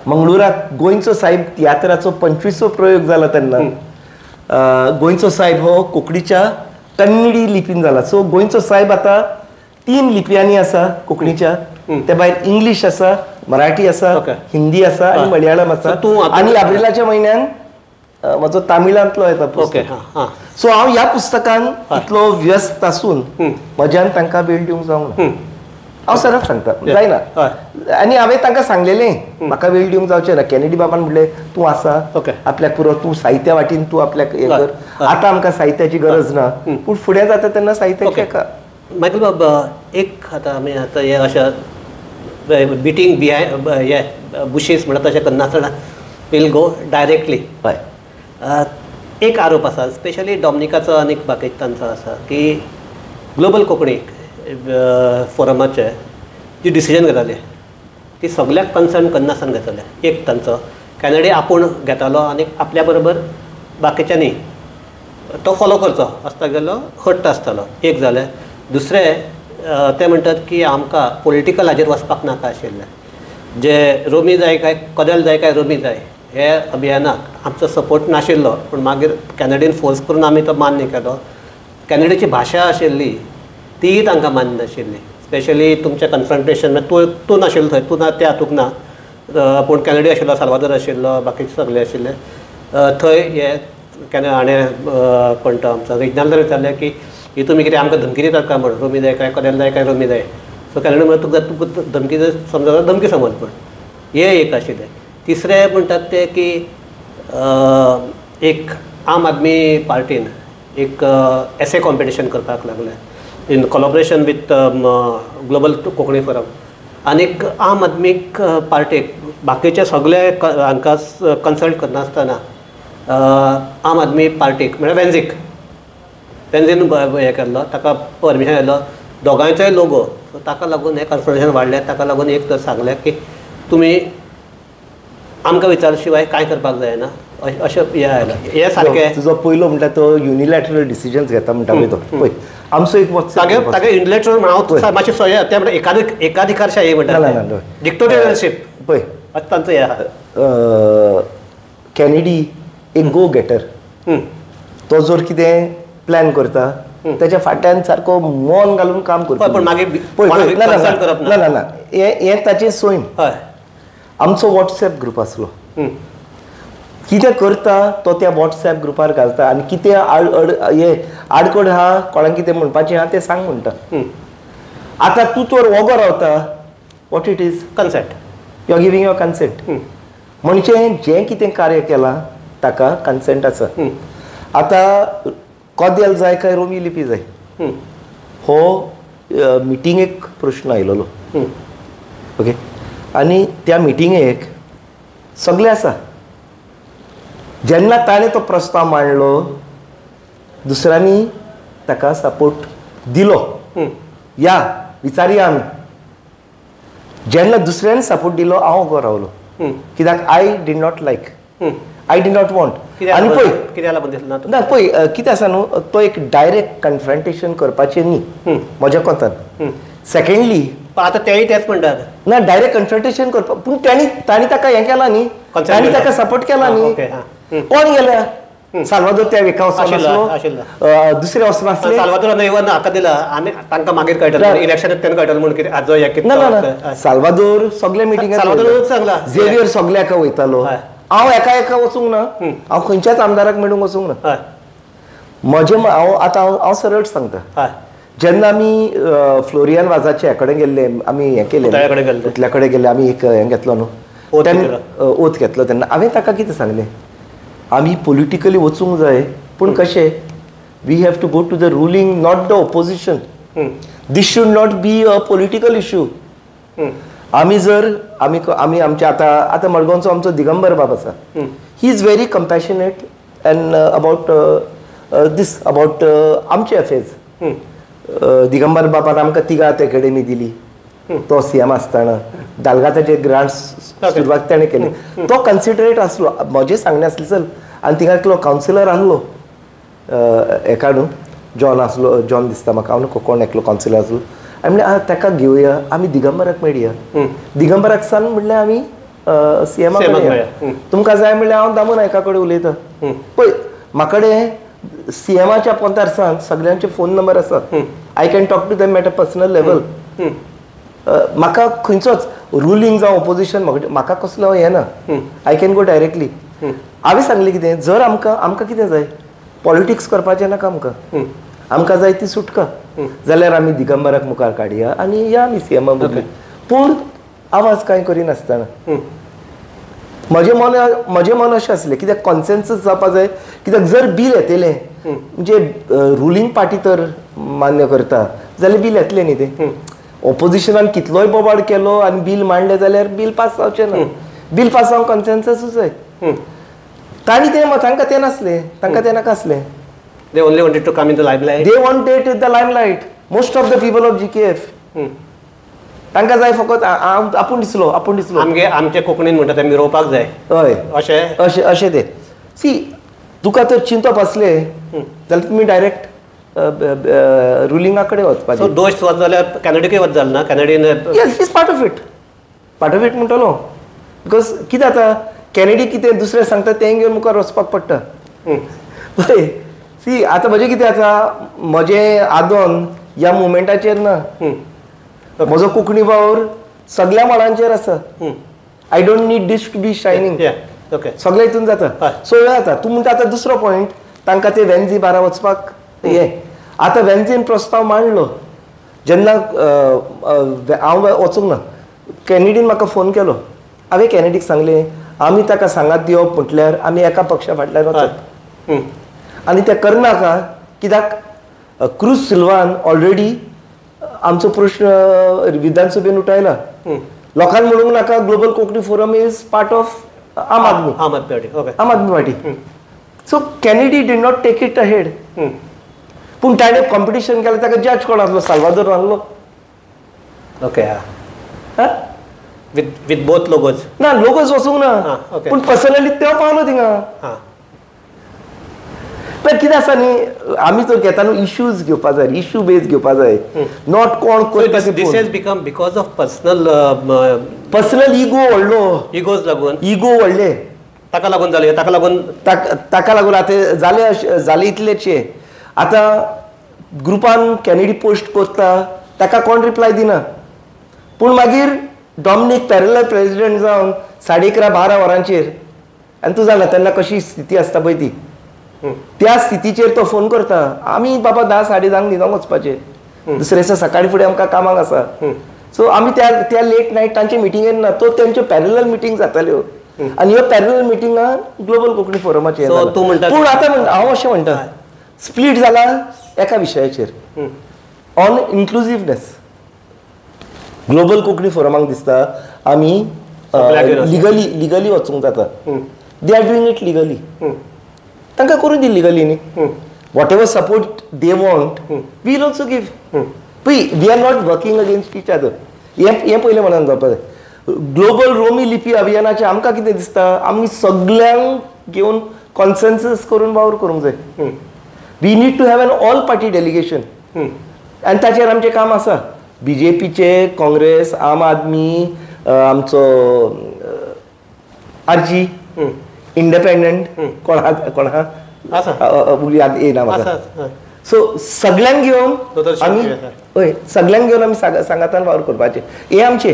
मंगळुराक गोंयचो साहेब तियात्राचो 25वो प्रयोग जाला तेन्ना गोंयचो सायब हो कोंकणीच्या कन्नडी लिपीन जाला. सो गोंयचो सायब आतां 3 लिपयांनी आसा कोंकणीच्या, ते भायर इंग्लीश आसा, मराठी आसा, हिंदी आसा आनी मलयाळम आसा. आनी एप्रिलाच्या म्हयन्यान म्हजो तामिळांतलो येता पुस्तक. सो हांव ह्या पुस्तकान इतलो व्यस्त आसून म्हज्यान तांकां वेळ दिवंक जावंक ना. हांव सरळ सांगता, जायना. आनी हांवें तांकां सांगलेलें म्हाका वेळ दिवंक जावचें ना. कॅनेडी बाबान म्हणलें तूं आसा आपल्याक पुरो, तूं साहित्या वाटेन तूं आपल्याक हें कर, आतां आमकां साहित्याची गरज ना, पूण फुडें जाता तेन्ना साहित्याची. मायकल बाब, एक आतां आमी आतां हें अशें बिटींग बिहायंड हे बुशीस म्हणटा तशें करनासतना वील गो डायरेक्टली. हय, एक आरोप आसा स्पेशली डॉमनिकाचो आनी बाकी तांचो आसा की ग्लोबल कोंकणी फोरमाचे जी डिसिजन घेताले ती सगळ्याक कन्सर्न करनासतना घेताले. एक तांचो कॅनडी आपूण घेतालो आनी आपल्या बरोबर बाकीच्यांनी तो फॉलो करचो असो तागेलो हट्ट आसतालो. एक जालें. दुसरें ते म्हणटात की आमकां पॉलिटिकल हाजेर वचपाक नाका आशिल्लें, जे रोमी जाय काय कदेल जाय काय रोमी जाय हे अभियानाक आमचो सपोर्ट नाशिल्लो, पूण मागीर कॅनडीन फोर्स करून आमी तो मान्य केलो. कॅनडीची भाशा आशिल्ली तीय तांकां मान्य नाशिल्ली, स्पेशली तुमचें कन्फ्रंटेशन तूं तूं नाशिल्लो थंय, तूं ना त्या हातूंक ना, पूण कॅनडी आशिल्लो, साल्वादोर आशिल्लो, बाकीचे सगळे आशिल्ले थंय. हे केन्ना हाणें कोण तो आमचो रिजनल विचारलें की ही तुमी कितें आमकां धमकी दितात काय म्हण, रोमी जाय काय कदेल जाय काय रोमी जाय. सो कॅनडी म्हणल्यार तुका तुका धमकी समज धमकी समज, पूण हें एक आशिल्लें. तिसरें म्हणटात ते की एक आम आदमी पार्टीन एक एसे कॉम्पिटिशन करपाक लागलें in collaboration with global Konkani forum, आनीक आम आदमी पार्टीक बाकीचे सगळे हांकां कन्सल्ट करनासतना आम आदमी पार्टीक म्हळ्यार वेन्झीक वेन्झीन हें केल्लो, ताका परमिशन दिलो, दोगांयचोय लोगो. सो ताका लागून हें कन्फ्रंटेशन वाडलें. ताका लागून एक तर सांगलें की तुमी आमकां विचार शिवाय कांय करपाक जायना अशें हें आयलां. हें सारकें तुजो पयलो म्हणटा तो युनिलॅटरल डिसिजन्स घेता म्हणटा पळय तो, पळय आमचो एक तागे तागे युनिलॅटरल म्हणून मातशें सोय ते म्हणटा एकाधिकारशाही म्हणटा, डिक्टेटरशीप पळय आतां तांचो हें आहा. कॅनेडी एक गो गेटर, तो जर कितें प्लॅन करता तेच्या फाटल्यान सारको मन घालून काम करता, पण मागीर ना ना ना हें ताचें सैम. आमचो वॉट्सएप ग्रुप आसलो, कितें करता तो त्या वॉट्सएप ग्रुपार घालता आनी कितें आडकड आहा कोणाक कितें म्हणपाचें आहा तें सांग म्हणटा. आतां तूं तर वोगो रावता, what it is consent, you are giving your consent, म्हणजे जें कितें कार्य केलां ताका कन्सेंट आसा. आतां कदेल जाय काय रोमी लिपी जाय हो मिटिंगेक प्रश्न आयलेलो. ओके, आनी त्या मिटिंगेक सगळे आसा. जेन्ना ताणें तो प्रस्ताव मांडलो दुसऱ्यांनी ताका सपोर्ट दिलो, या विचारया आमी. जेन्ना दुसऱ्यांनी सपोर्ट दिलो हांव उगो रावलो, कित्याक I did not like, I did not want. आनी पळय ना पळय कितें आसा न्हू, तो एक डायरेक्ट कन्फ्रंटेशन करपाचें न्ही म्हज्या कोतान. सेकेंडली आतां तेय तेच म्हणटात ना डायरेक्ट कन्फ्रंटेशन करपाक, पूण तांणी ताका हें केलां न्ही, तांणी ताका सपोर्ट केला न्ही. कोण गेल्या साल्वादोर त्या एका वचून आसलो, दुसरे वचून आसले. साल्वादोरान इवन हाका दिला आनी तांकां मागीर कळटलें इलेक्शनाक तेन्ना कळटलें म्हूण कितें आजो हें कितें. ना ना साल्वादोर सगळे मिटिंगाक साल्वादोर सांगला, झेवियर सगल्या एका वयतालो, हांव एका एका वचूंक ना, हांव खंयच्याच आमदाराक मेळूंक वचूंक ना. म्हजें हांव आतां हांव सरळ सांगता, जेन्ना आमी फ्लोरियन वाजाचे ह्या कडेन गेल्ले, आमी हें केलें पुतळ्या कडेन गेल्ले, आमी एक हें घेतलो न्हू, तेन्ना ओथ घेतलो, तेन्ना हांवें ताका कितें सांगलें, आमी पॉलिटिकली वचूंक जाय, पूण कशें, we have to go to the ruling, not the opposition. This should not be a political issue. आमी जर आमी आमी आमचे आतां आतां मडगांवचो आमचो दिगंबर बाब आसा, he is very compassionate and about this about आमचे अफेर्स. दिगंबर बाबान आमकां तिगात एकेडमी दिली, तो सी एम आसतना दालगाताचे ग्रांट्स सुरवात ताणें केली, तो कन्सिडरेट आसलो. म्हजें सांगणें आसलें चल, आनी थिंगा एकलो कावन्सिलर आसलो हेका न्हू, जॉन आसलो, जॉन दिसता म्हाका, हांव न्हू कोण एकलो कावन्सिलर आसलो. आमी म्हणलें ताका घेवया, आमी दिगंबराक मेळया, दिगंबराक सांग म्हणल्यार आमी सी एमा मेळया, तुमकां जाय म्हणल्यार हांव दामू नायका कडेन उलयता. पळय म्हाकडे सीएमाच्या पोंतार सावन सगळ्यांचे फोन नंबर आसा. I can talk to them at a personal level. म्हाका खंयचोच रुलींग जावं ओपोजिशन म्हाका कसलो हें ना. I can go directly. हांवें सांगलें कितें, जर आमकां आमकां कितें जाय, पॉलिटिक्स करपाचें नाका आमकां, आमकां जाय ती सुटका, जाल्यार आमी दिगंबराक मुखार काडया आनी या आमी सीएमा बदली. पूण आवाज कांय करिनासतना म्हजें मन अशें आसलें कित्याक कॉन्सेन्सस जावपा जाय. कित्याक जर बील येतलें म्हणजे रुलींग पार्टी तर मान्य करता जाल्यार बील येतलें न्ही तें. ओपोजिशनान कितलोय बोबाड केलो आनी बील मांडलें जाल्यार बील पास जावचें ना. बील पास जावंक कॉन्सेन्ससूच जाय. तांणी तें तांकां तें नासलें, तांकां तें नाका आसलें. They only wanted to come in the limelight. They wanted the limelight. Most of the people of GKF. तांकां जाय फकत आपूण दिसलो, आपूण दिसलो. आमगे आमचे कोंकणीन म्हणटा ते मिरोवपाक जाय. हय, अशें अशें अशें तें. सी तुका तर चिंतप आसलें जाल्यार तुमी डायरेक्ट रुलिंगा कडेन वचपाचें. सो दोश वच जाल्यार कॅनडीकय वच जालें ना? कॅनडीन yes is part of it, part of it म्हणटलो. Because कितें जाता, कॅनेडी कितें दुसरें सांगता तें घेवन मुखार वचपाक पडटा. पळय सी आतां म्हजें कितें आसा, म्हजें आदोन ह्या मुवमेंटाचेर ना, म्हजो कोंकणी वावर सगळ्या मळांचेर आसा. I don't need this to be shining. Okay, सगळें हितून जाता. सो हें जाता. तूं म्हणटा आतां दुसरो पॉयंट, तांकां ते वेन्झी बारा वचपाक हें. आतां वेन्झीन प्रस्ताव मांडलो जेन्ना हांव वचूंक ना, कॅनेडीन म्हाका फोन केलो. हांवें कॅनेडीक सांगलें आमी ताका सांगात दिवप म्हटल्यार आमी एका पक्षा फाटल्यान वचप आनी तें करनाका. कित्याक क्रूज सिल्वान ऑलरेडी आमचो प्रश्न विधानसभेन उठायला. लोकांक म्हणूंक नाका global Konkani forum is part of Aam Aadmi, Aam Aadmi party. Aam Aadmi party. So Kennedy did not take it ahead. पूण ताणें कॉम्पिटिशन केलें, ताका जज कोण आसलो, साल्वादोर आसलो. ओके, विथ बोथ लोगोज ना, लोगोज वचूंक ना, पूण पर्सनली तो पावलो थिंगा. पण कितें आसा न्ही, आमी तर घेता न्हू इश्यूज घेवपा जाय, इश्यू बेज घेवपा जाय, not कोण करता. This has become because of personal personal ego व्हडलो, इगोज लागून, इगो व्हडले ताका लागून जालें, ताका लागून ताका लागून आतां जालें जालें इतलेंचें. आतां ग्रुपान कॅनेडी पोस्ट करता ताका कोण रिप्लाय दिना. पूण मागीर डॉमनीक पॅरलल प्रेजिडेंट जावन 11:30-12 वरांचेर, आनी तूं जाणा तेन्ना कशी स्थिती आसता पळय ती, त्या स्थितीचेर तो फोन करता. आमी बाबा 10-10:30 न्हिदोंक वचपाचें, दुसरे दिसा सकाळी फुडें आमकां कामाक आसा. सो आमी त्या त्या लेट नायट तांचे मिटिंगेन ना, तो तेंच्यो पॅरलल मिटींग जाताल्यो आनी ह्यो पॅरलल मिटिंगा ग्लोबल कोंकणी फोरमाचेर. पूण आतां हांव अशें म्हणटा, स्प्लीट जाला एका विशयाचेर, ऑन इन्क्लुजिवनेस. ग्लोबल कोंकणी फोरमाक दिसता आमी लिगली लिगली वचूंक जाता. They are doing it legally. तांकां करूं दी लिगली न्ही. Whatever support they want we will also give. पळय, we are not working against each other. हें पयलें मनान जावपा जाय. ग्लोबल रोमी लिपी अभियानाचें आमकां कितें दिसता, आमी सगल्यांक घेवन कॉन्सेन्सस करून वावर करूंक जाय. We need to have an all party delegation. आनी ताचेर आमचें काम आसा. बीजेपीचे, काँग्रेस, आम आदमी, आमचो आरजी, इंडिपेंडंट कोण कोण आसा येना म्हाका. सो सगल्यांक घेवन आमी, हय, सगल्यांक घेवन आमी सांगातान वावर करपाचें. हें आमचें,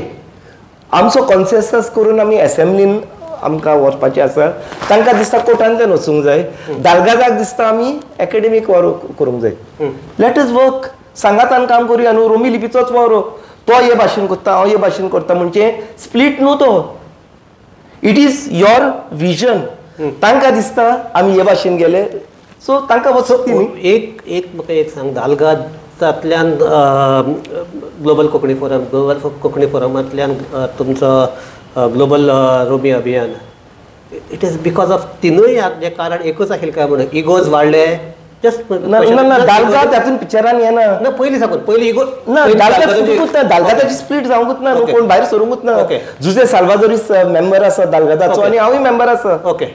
आमचो कॉन्सेन्सस करून आमी एसेंब्लीन आमकां वचपाचें आसा. तांकां दिसता कोर्टांतल्यान वचूंक जाय, दालगादाक दिसता आमी एकेडमीक वावर करूंक जाय. Let us work, सांगातान काम करुया न्हू. रोमी लिपीचोच वावर, तो हे भाशेन करता, हांव हे भाशेन करता, म्हणजे स्प्लीट न्हू तो. It is your vision. तांकां दिसता आमी हे भाशेन गेले, सो तांकां वचप ती न्ही. एक एक म्हाका एक सांग, दालगादांतल्यान global Konkani forum, global Konkani फोरमांतल्यान तुमचो ग्लोबल रोमी अभियान, it is because of तिनूय जे कारण एकूच आशिल्लें काय म्हणून इगोज वाडले? जस्ट ना ना, दालगाद तातूंत पिक्चरान येना ना, पयलीं साकून पयलीं इगो ना, दालगाद फुटूंकूच ना, दालगादाची स्प्लीट जावंकूच ना, कोण भायर सरूंकूच ना. जुजे साल्वादोरीस मेंबर आसा दालगादाचो आनी हांवूय मेंबर आसा. ओके,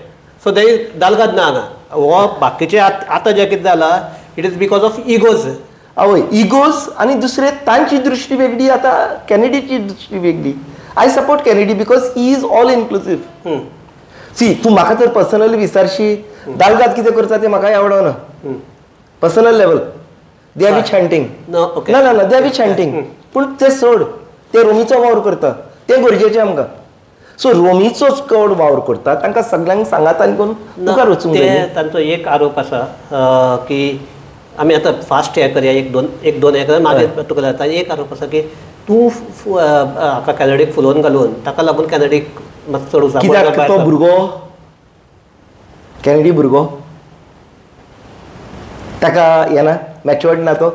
सो ते दालगाद ना हांगा हो बाकीचे आतां जें कितें जालां it is because of egos. आवय, इगोज आनी दुसरें तांची दृश्टी वेगळी, आतां कॅनेडीची दृश्टी वेगळी. I support Kennedy because he is all inclusive. See, तूं म्हाका तर पर्सनली विचारशी दालगाद कितें करता तें म्हाकाय आवडना. Personal level they are be chanting. ना ना ना, they are be chanting. पूण ते सोड, ते रोमीचो वावर करता, तें गरजेचें आमकां. सो रोमीचोच चड वावर करता, तांकां सगळ्यांक सांगातान करून मुखार वचूंक जाय. तांचो एक आरोप आसा की आमी आतां फास्ट हें करया, एक दोन हें करया मागीर तुका जाता. एक आरोप आसा की तूं हाका कॅनडीक फुलोवन घालून ताका लागून कॅनडीक मातसो चड. कित्याक तो भुरगो कॅनडी भुरगो ताका येना, मॅच्युअर्ड ना तो.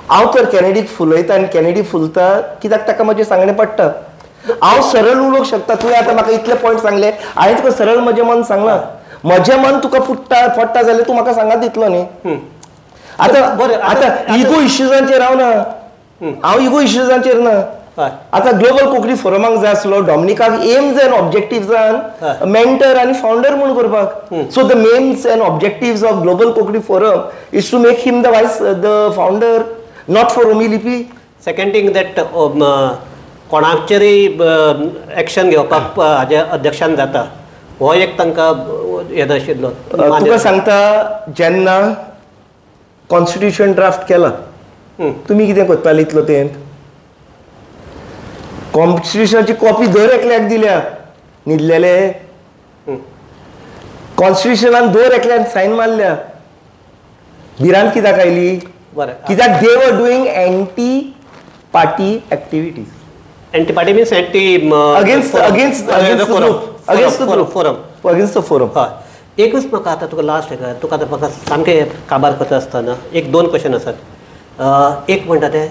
हांव तर कॅनडीक फुलयता आनी कॅनडी फुलता कित्याक ताका म्हजें सांगणें पडटा. हांव सरळ उलोवंक शकता. तुवें आतां म्हाका इतले पॉयंट सांगले, हांवें तुका सरळ म्हजें मन सांगलां. म्हजें मन तुका फुट्टा पडटा जाल्यार तूं म्हाका सांगात दितलो न्ही. आतां बरें, आतां इगो इश्यूजांचेर हांव ना, हांव इगो इश्यूजांचेर ना. आतां ग्लोबल कोंकणी फोरमाक जाय आसलो डॉमिनिकाक एम्स एंड ऑब्जेक्टिव्सान मेंटर आनी फावंडर म्हूण करपाक. So the aims and objectives of global Konkani forum is to make him the vice the founder, not for Romi Lipi. Second thing that कोणाचेरय एक्शन घेवपाक हाजे अध्यक्षान जाता, हो एक तांकां हें नाशिल्लो. तुका सांगता, जेन्ना कॉन्स्टिट्युशन ड्राफ्ट केला तुमी कितें करताले इतलो तेंप? कॉन्स्टिट्युशनाची कॉपी दर एकल्याक दिल्या, न्हिदलेले. कॉन्स्टिट्युशनान दर एकल्यान सायन मारल्या. भिरांत कित्याक आयली? बरें, कित्याक they were doing anti party activities. Anti party means anti against against against the group, against the group forum, against the forum. हय, एकूच म्हाका आतां तुका लास्ट हें, तुका आतां म्हाका सामकें काबार करता आसतना एक दोन क्वेश्चन आसात. एक म्हणटा तें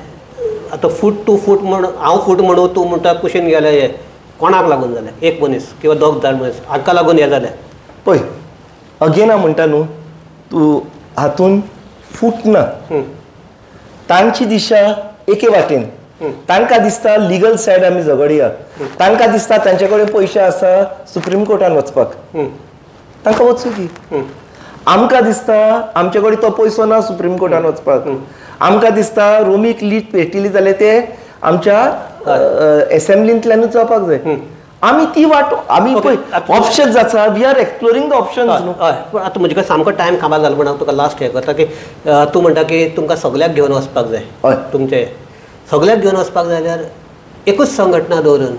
आतां फूट टू फूट म्हण, हांव फूट म्हणू तूं म्हणटा कुशीन गेलें, हें कोणाक लागून जालें? एक मनीस किंवा दोग जाण मनीस हाका लागून हें जालें. पळय अगेन हांव म्हणटा न्हू, तूं हातून फूट ना. तांची दिशा एके वाटेन, तांकां दिसता लिगल सायड आमी झगडया, तांकां दिसता तांचे कडेन पयशे आसा सुप्रीम कोर्टान वचपाक, तांकां वचूं दी. आमकां दिसता आमचे कडेन तो पयसो ना सुप्रीम कोर्टान वचपाक. आमकां दिसता रोमीक लीट पेटिली जाल्यार ते आमच्या एसेंब्लींतल्यानूच जावपाक जाय. आमी ती वाट आमी पळय ऑप्शन्स आसा, we are exploring the options. हय, पूण आतां म्हजे कडेन सामको टायम काबार जालो म्हण हांव तुका लास्ट हें करता की तूं म्हणटा की तुमकां सगल्याक घेवन वचपाक जाय. हय, तुमचे सगल्याक घेवन वचपाक जाय जाल्यार एकूच संघटना दवरून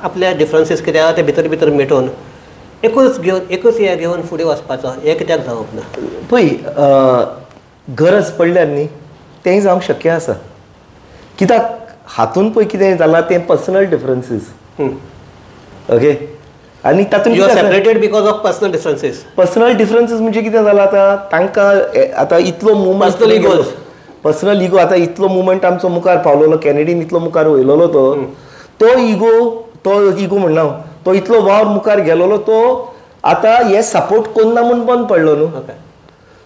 आपले डिफरन्सीस कितें आहा ते भितर भितर मिटोवन एकूच घेवन एकूच हें घेवन फुडें वचपाचो, हें कित्याक जावप ना? पळय गरज पडल्यार न्ही तेंय जावंक शक्य आसा. कित्याक हातून पळय कितें जालां तें पर्सनल डिफरन्सीस. ओके, आनी तातूंत you are separated because of personal differences. Personal differences म्हणजे कितें जालां आतां तांकां आतां इतलो movement, personal ego, personal ego आतां इतलो मुवमेंट आमचो मुखार पावलोलो, कॅनेडीन इतलो मुखार वयलोलो, तो तो इगो, तो इगो म्हणना, तो इतलो वावर मुखार गेलोलो, तो आतां हे सपोर्ट कोन्ना म्हूण बंद पडलो न्हू.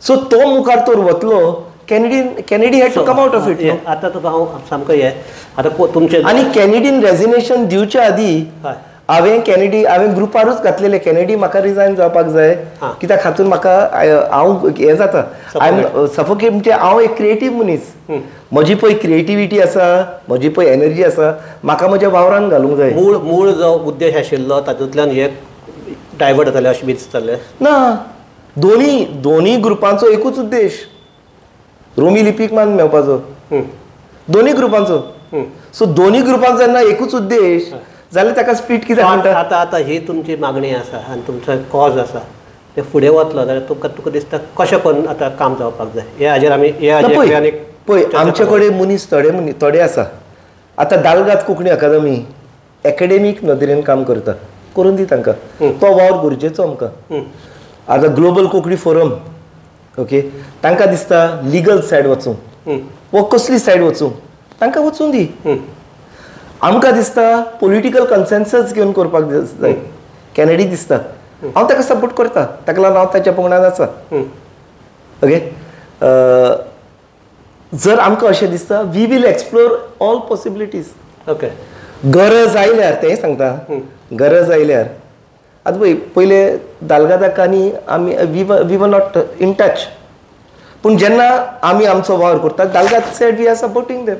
सो तो मुखार तर वतलो, Kennedy had to come out of it. आतां तुका हांव सामको हें आतां तुमचें आनी कॅनेडीन रेजिग्नेशन दिवचे आदीं हांवें कॅनेडी हांवें ग्रुपारूच घातलेलें, कॅनेडी म्हाका रिजायन जावपाक जाय, कित्याक हातून म्हाका हांव हें जाता, I am suffocate. म्हणजे हांव एक क्रिएटीव मनीस, म्हजी पळय क्रिएटिविटी आसा, म्हजी पळय एनर्जी आसा, म्हाका म्हज्या वावरान घालूंक जाय. मूळ मूळ जो उद्देश आशिल्लो तातूंतल्यान हे डायवर्ट जाले अशें बी दिसतालें ना. दोनी दोनी ग्रुपांचो एकूच उद्देश, रोमी लिपीक मान मेळपाचो, दोनी ग्रुपांचो. सो दोनी ग्रुपांचो जेन्ना एकूच उद्देश जाल्यार ताका स्प्लीट कित्याक म्हणटा? आतां आतां ही तुमची मागणी आसा आनी तुमचो कॉज आसा ते फुडें वतलो जाल्यार तुमकां तुका दिसता कशें करून आतां काम जावपाक जाय हे हाजेर आमी हे हाजेर आनी पळय आमचे कडेन मनीस थोडे थोडे आसा. आतां दालगाद कोंकणी अकादमी एकेडेमीक नदरेन काम करता, करून दी तांकां, तो वावर गरजेचो आमकां. आतां ग्लोबल कोंकणी फोरम, ओके, तांकां दिसता लिगल सायड वचूं वो कसली सायड वचूं, तांकां वचूं दी. आमकां दिसता पॉलिटिकल कन्सेन्सस घेवन करपाक जाय, कॅनेडी दिसता, हांव ताका सपोर्ट करता, ताका लागून हांव ताच्या पंगडान आसा. ओके, जर आमकां अशें दिसता we will explore all possibilities. Okay, गरज आयल्यार तेंय सांगता, गरज आयल्यार आतां पळय पयले दालगादाक आनी आमी we were not in touch, पूण जेन्ना आमी आमचो वावर करता Dalgado said we are supporting them.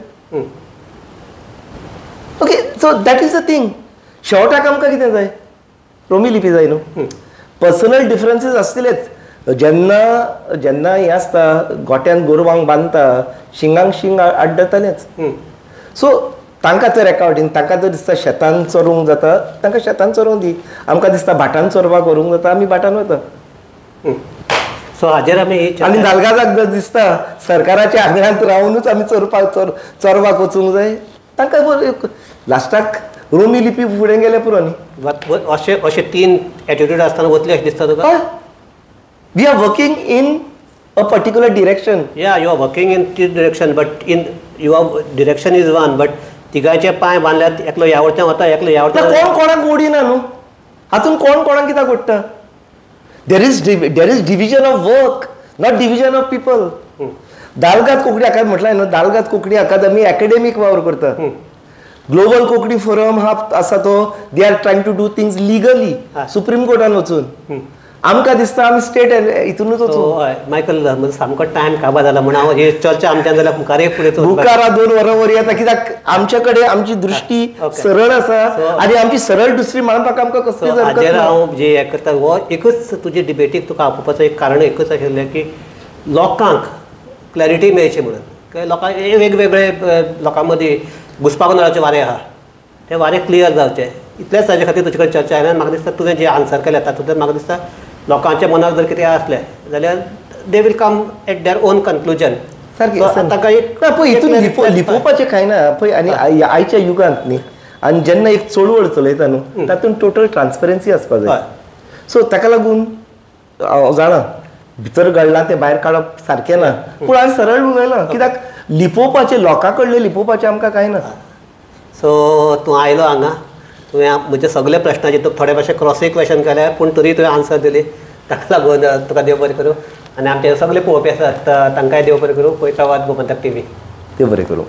Okay, so that is the thing. शेवटाक आमकां कितें जाय? रोमी लिपी जाय न्हू. पर्सनल डिफरन्सीस आसतलेच. जेन्ना जेन्ना हें आसता गोट्यान गोरवांक बांदता शिंगांक शिंग आड्डतालेच. सो तांकां तर एका वाटेन तांकां जर दिसता शेतान चरोवंक जाता तांकां शेतान चरोवंक दी, आमकां दिसता भाटान चरपाक व्हरूंक जाता आमी भाटान वता. सो हाजेर आमी आनी दालगाजाक जर दिसता सरकाराच्या आंगणांत रावनूच आमी चरपाक चरवाक वचूंक जाय तांकां लास्टाक रोमी लिपी फुडें गेले पुरो न्ही. अशे अशे तीन एटिट्यूड आसतना वतले अशें दिसता तुका? We are working in a particular direction. Yeah, you are working in this direction, but in your direction is one, but तिगांचे पांय बांदल्यात एकलो ह्या वटच्यान वता एकलो ह्या वटच्यान. कोण कोणाक ओडिना न्हू हातून कोण कोणाक कित्याक ओडटा? There is division of work, not division of people. Dalgado Konkani Akademi म्हटल्यार न्हू, दालगाद कोंकणी अकादमी एकेडेमीक वावर करता. ग्लोबल कोंकणी फोरम हा आसा तो they are trying to do things legally supreme कोर्टान वचून. आमकां दिसता आमी स्टेट हितूनच वचूं. हय मायकल, म्हजो सामको टायम काबार जाला म्हूण हांव ही चर्चा आमच्यान जाल्यार मुखारय फुडें मुखार 2 वरां वरी येता कित्याक आमचे कडेन आमची दृश्टी सरळ आसा आनी आमची सरळ दुसरी मांडपाक आमकां कसली. हाजेर हांव जे हें करता हो एकूच तुजे डिबेटीक तुका आपोवपाचो एक कारण एकूच आशिल्लें की लोकांक क्लॅरिटी मेळची म्हणून. लोकांक वेगवेगळे लोकां मदीं घुसपागोंदळाचें वारें आहा तें वारें क्लियर जावचें इतलेंच ताजे खातीर तुजे कडेन चर्चा आयल्या. म्हाका दिसता तुवें जे आन्सर केलें तातूंतल्यान म्हाका दिसता लोकांच्या मनाक जर कितें आसलें जाल्यार they will come at their own conclusion. सारकें ताका एक पळय हितून लिपोवपाचें कांय ना पळय. आनी आयच्या युगांत न्ही आनी जेन्ना एक चळवळ चलयता न्हू तातूंत टोटल ट्रान्सपरन्सी आसपा जाय. सो ताका लागून हांव जाणा भितर गळ्ळां तें भायर काडप सारकें ना, पूण हांवें सरळ उलयलां कित्याक लिपोवपाचें लोकां कडलें लिपोवपाचें आमकां कांय ना. सो तूं आयलो हांगा, तुवें म्हज्या सगल्या प्रश्नाचे तुका थोडे भाशे क्रॉसूय क्वेशन केले पूण तरी तुवें आन्सर दिली, ताका लागून तुका देव बरें करूं. आनी आमचे सगळे पळोवपी आसात तांकांय देव बरें करूं. पळयता रावात गोमंतक टीव्ही. देव बरें करूं.